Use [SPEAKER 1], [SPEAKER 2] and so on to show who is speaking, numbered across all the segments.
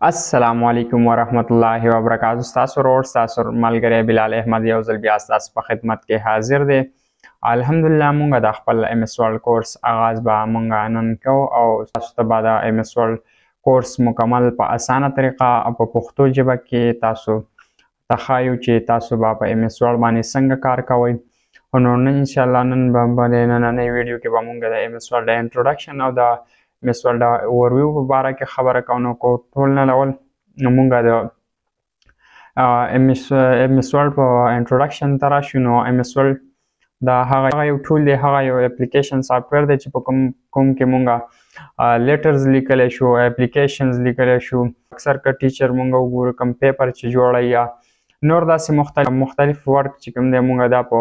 [SPEAKER 1] السلام علیکم ورحمت الله وبرکاته. ستاسو ورور، ستاسو ملګری بلال احمد یو ځل بیا ستاسو په خدمت کې حاضر دی. الحمدلله، مونږ د خپل MS Word کورس آغاز به مونږ نن کوو او تاسو ته به د MS Word کورس مکمل په اسانه طریقه او په پښتو ژبه کې تاسو ته ښایو چې تاسو به په MS Word باندې څنګه کار کوئ. نو نن انشاءالله نن به په نننۍ ویډیو کې به مونږ د MS Word د introduction او د MS Word د overview په باره کې خبره کوو. نو ټول نه اول نو مونږ د MS Word په introduction ته راشو. نو MS Word دا هغه یو tool دی، هغه یو application software دی چې په کوم کوم کې مونږ letters لیکلی شو، applications لیکلی شو. اکثر که teacher مونږ وګورو، کوم paper چې جوړوي یا نور داسې مختلف work چې کوم دی، مونږ دا په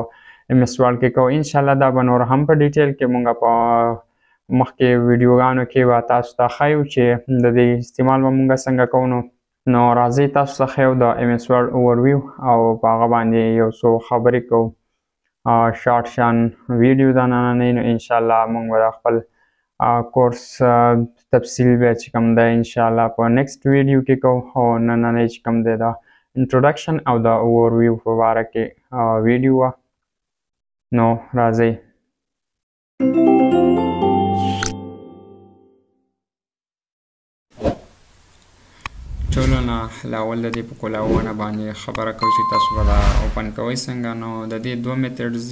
[SPEAKER 1] MS Word کې کوو. انشاءالله دا به نور هم په detail کې مونږ په مخکې ویډیوګانو کې به تاسو ته ښیو چې د دې استعمال به مونږ څنګه کوو. نو راځئ تاسو ته ښیو د MS Word overview او په هغه باندې یو څو خبرې کوو. شارټ شان ویډیو ده نننۍ. نو انشاءالله مونږ به د خپل کورس تفصیل بیا چې کوم دی انشاءالله په next ویډیو کې کوو، او نننۍ چې کوم دی د introduction او د overview په باره کې ویډیو وه. نو راځئ. ټولو نه لاول د دې په کولاونه باندې خبره کوو چې تاسو به دا open کوئ څنګه. نو د دې دوه methods،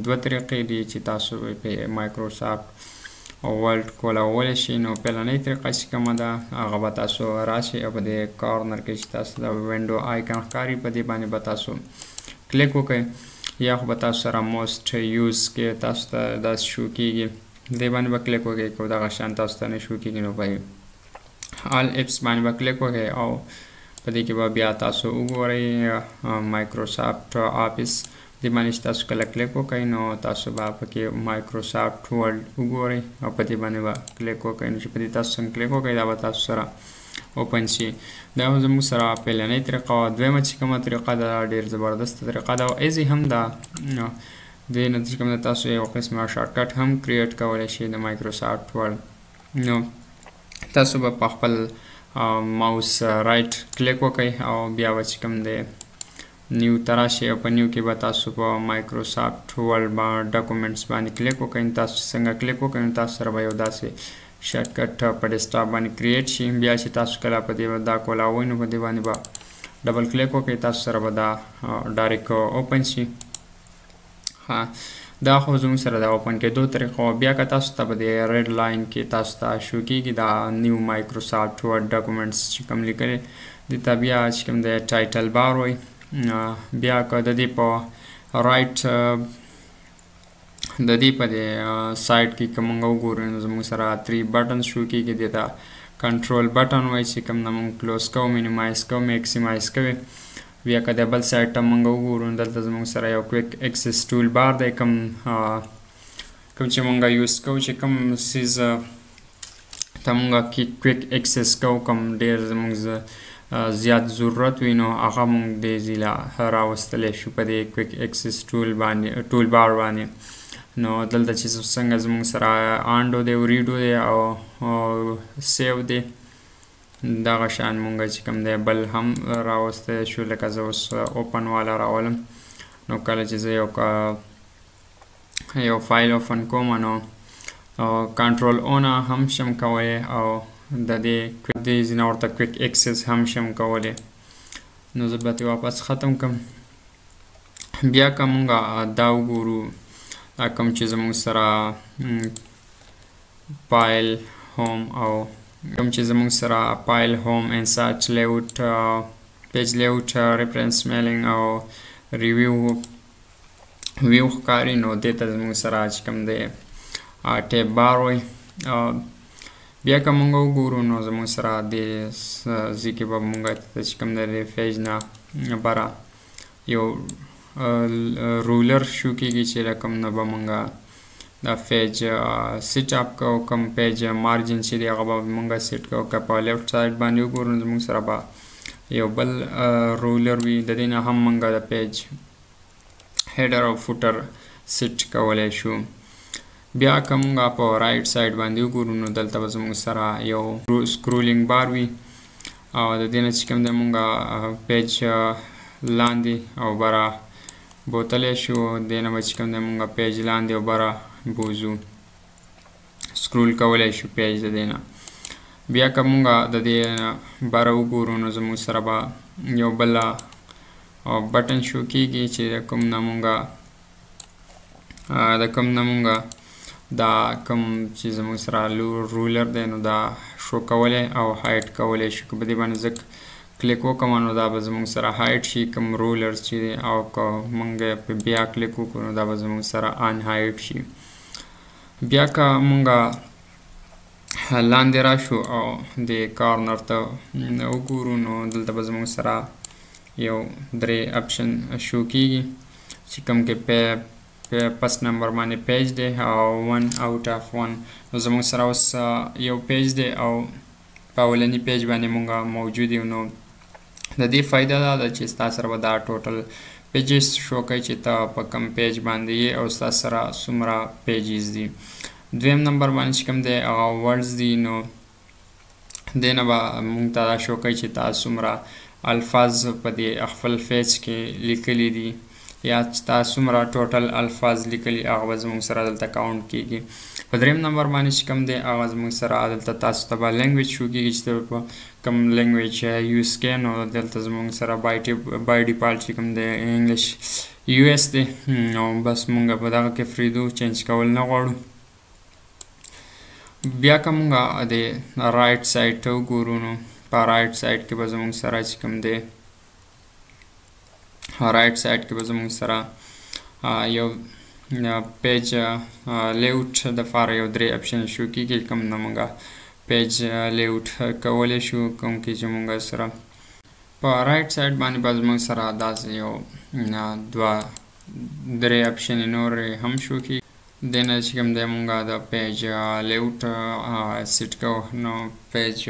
[SPEAKER 1] دوه طریقې دي چې تاسو په Microsoft Word کولاولی شئ. نو پهلنۍ طریقه چې کومه ده، هغه به تاسو راشئ او په دې corner کې چې تاسو د window icon ښکاري، په دې باندې به تاسو کلیک وکړئ، یا خو به تاسو سره most use کې تاسو ته داسې شو کیږي، دې باندې به کلیک وکړئ. که دغه شان تاسو ته نه شو کیږي، نو په all apps باندې به کلیک وکړئ او په دې کې به بیا تاسو وګورئ Microsoft Office. دې باندې چې تاسو کله کلیک وکړئ، نو تاسو به پکې Microsoft Word وګورئ او په دې باندې به کلیک وکړئ. نو چې په دې تاسو څنګه کلیک وکړئ، دا به تاسو سره open شي. دا زموږ سره پهلنۍ طریقه وه. دویمه چې کومه طریقه ده، ډېر زبردسته طریقه ده او easy هم ده. دې نه چې کوم تاسو یو قسمه shortcut هم create کولی شئ د Microsoft Word. نو تاسو به په خپل mouse right click وکړئ او بیا به چې کوم دی new ته راشئ او په new کې به تاسو په Microsoft Word documents باندې کلیک وکړئ. تاسو څنګه کلیک وکړئ، نو تاسو سره به یو داسې shortcut په desktop باندې create شي. بیا چې تاسو کله په دې دا کولاوئ، نو په دې باندې به double click وکړئ، تاسو سره به دا direct open شي. ها، دا خو زموږ سره د open کېدو طریقه وه. بیا که تاسو ته په دې red line کې تاسو ته شو کېږي دا new Microsoft Word documents چې کوم لیکلی، دې ته بیا چې کوم دی title bar وایي. بیا که د دې په right، د دې په دې side کې که مونږ وګورو، نو زموږ سره three button شو کېږي. دې ته control button وایي چې کوم نه مونږ close کوو، minimize کوو، maximize کوي. بیا که د بل side ته مونږ وګورو، دلته زموږ سره یو quick access tool bar دی، کوم چې مونږ use کوو چې کوم څیز ته مونږ quick access کوو، کوم ډېر زموږ زیات ضرورت وي، نو هغه مونږ دې ځای له راوستلی شو په دې quick access tool باندې، tool bar باندې. نو دلته چې څنګه زموږ سره undo دی او redo دی او save دی، دغه شان مونږ چې کوم دی بل هم راوستی شو. لکه زه اوس open والا راولم، نو کله چې زه یو file open کوم، نو control O نه هم شم کولی او د دې ځای نه ورته quick access هم شم کولی. نو زه به ترې واپس ختم کړم. بیا که مونږ دا وګورو، دا کوم چې زموږ سره file، home او کوم چې زموږ سره file، home، insert، layout، page layout، reference، mailing او review، view ښکاري، نو دې ته زموږ سره چې کوم دی tab bar وایي. بیا که مونږ وګورو، نو زموږ سره دې ځای کې به مونږ ته چې کوم دی page نه بره یو ruler شو کېږي چې له کوم نه به مونږ دا page set up کوو، کوم page margin چې دی هغه به مونږ سیټ کوو. که په left side باندې وګورو، نو زموږ سره به یو بل ruler وي، د دې نه هم مونږ د page header او footer set کولی شو. بیا که مونږ په right side باندې وګورو، نو دلته به زموږ سره یو scrolling bar وي. او د دې نه چې کوم دی مونږ page لاندې او بره بوتلی شو. دې نه به چې کوم دی مونږ page لاندې او بره بوځو، scroll کولی شو page د دې نه. بیا که مونږ د دې بره وګورو نو زموږ سره به یو بله button show کیږي چې د کوم نه مونږ دا کوم چې زموږ سره ruler دی نو دا شو کولی او hide کولی شو. که په دې باندې زه کلیک وکړم نو دا به زموږ سره hide شي کوم ruler چې دی، او که مونږ په بیا کلیک وکړو نو دا به زموږ سره unhide شي. بیا که مونږ لاندې راشو او د corner ته وګورو نو دلته به زموږ سره یو درې option show کیږي چې کوم کې پس نمبر باندې page دی او 1 out of 1. نو زموږ سره اوس یو page دی او په اولني page باندې مونږ موجود یو. نو د دې فایده دا ده چې ستا سره به دا total pages show کوي چې ته په کوم page باندې یې او ستا سره څومره pages دي. دویم نمبر باندې چې کوم دی هغه words دي، نو دې نه به مونږ ته دا شو کوي چې تا څومره الفاظ په دې خپل page کې لیکلي دي یا چې تا څومره total الفاظ لیکلي هغه به زموږ سره دلته count کیږي. په دریم نمبر باندې چې کوم دی هغه زموږ سره دلته تاسو ته به language show کیږي چې ته په کوم language use کوې. نو دلته زموږ سره by default چې کوم دی English US دی، نو بس مونږ په دغه کې پرېږدو، change کول نه غواړو. بیا که مونږ د right side ته وګورو نو په right side کې به زموږ سره چې کوم دی right side کې به زموږ سره یو page layout دپاره یو درې option show کیږي کوم نه مونږ page layout کولی شو، کوم کې چې مونږ سره په right side باندې به زموږ سره داسې یو دوه درې option نورې هم شو کیږي. دې نه چې کوم دی مونږ د page layout set کوو. نو page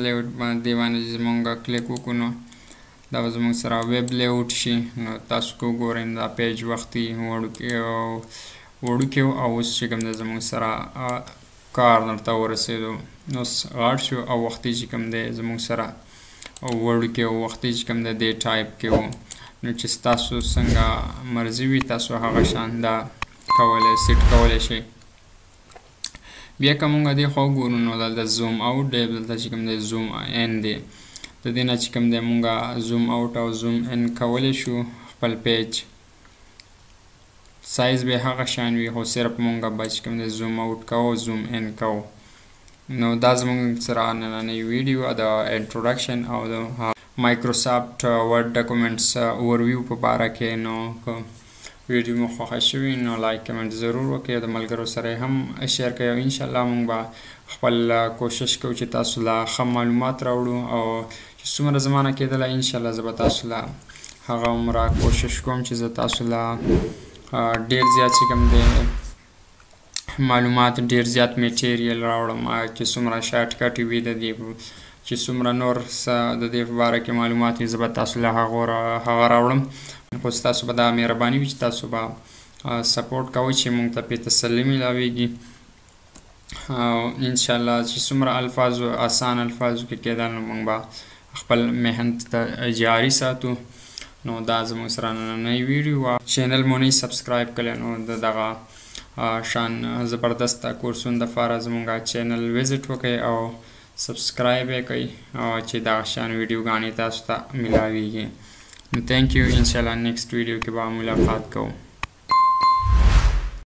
[SPEAKER 1] layout باندې زموږ کلیک وکړو نو دا به زموږ سره web layout شي. نو تاسو که وګورئ دا page وختي وړوکی و او اوس چې کوم دی زموږ سره corner ته ورسېدو، نو اوس غټ شو او وختي چې کوم دی زموږ سره وړوکی و، وختي چې کوم دی دې ټایپ کې و. نو چې ستاسو څنګه مرضي وي تاسو هغه شان دا کولی set کولی شئ. بیا که مونږ دې خوا وګورو نو دلته zoom out دی، دلته چې کوم دی zoom in دی. د دې نه چې کوم دی مونږ zoom out او zoom in کولی شو. خپل page size به هغه شان وي خو صرف مونږ به چې کوم دی zoom out کوو zoom in کوو. نو دا زموږ سره نننۍ ویډیو د introduction او د Microsoft Word documents overview په باره کې. نو که ویډیو مو خوښه شوي نو like comment ضرور وکړئ او د ملګرو سره هم share کړئ. او انشاءالله موږ به خپل کوشش کوو چې تاسو له ښه معلومات راوړو او چې څومره زمانه کېدله انشاءالله زه به تاسو له هغه عمره کوشش کوم چې زه تاسو له ډېر زیات چې کوم دی معلومات ډېر زیات material راوړم چې څومره shortcut وي د دې چې څومره نور څه د دې په باره کې معلومات وي زه به تاسو له هغه راوړم. خو ستاسو به دا مهرباني وي چې تاسو به support کوئ چې موږ ته پې تسلي میلاویږي. او انشاءالله چې څومره الفاظو اسان الفاظو کې کېدل نو موږ به خپل محنت ته جاري ساتو. نو دا زموږ سره نننۍ ویډیو وه. channel مو نه subscribe کړی نو د دغه شان زبردست کورسونو دپاره زموږ channel visit وکړئ او subscribe یې کړئ او چې دغه شان ویډیوګانې تاسو ته میلاویږي. نو thank you، انشاءالله next video کې به ملاقات کوو.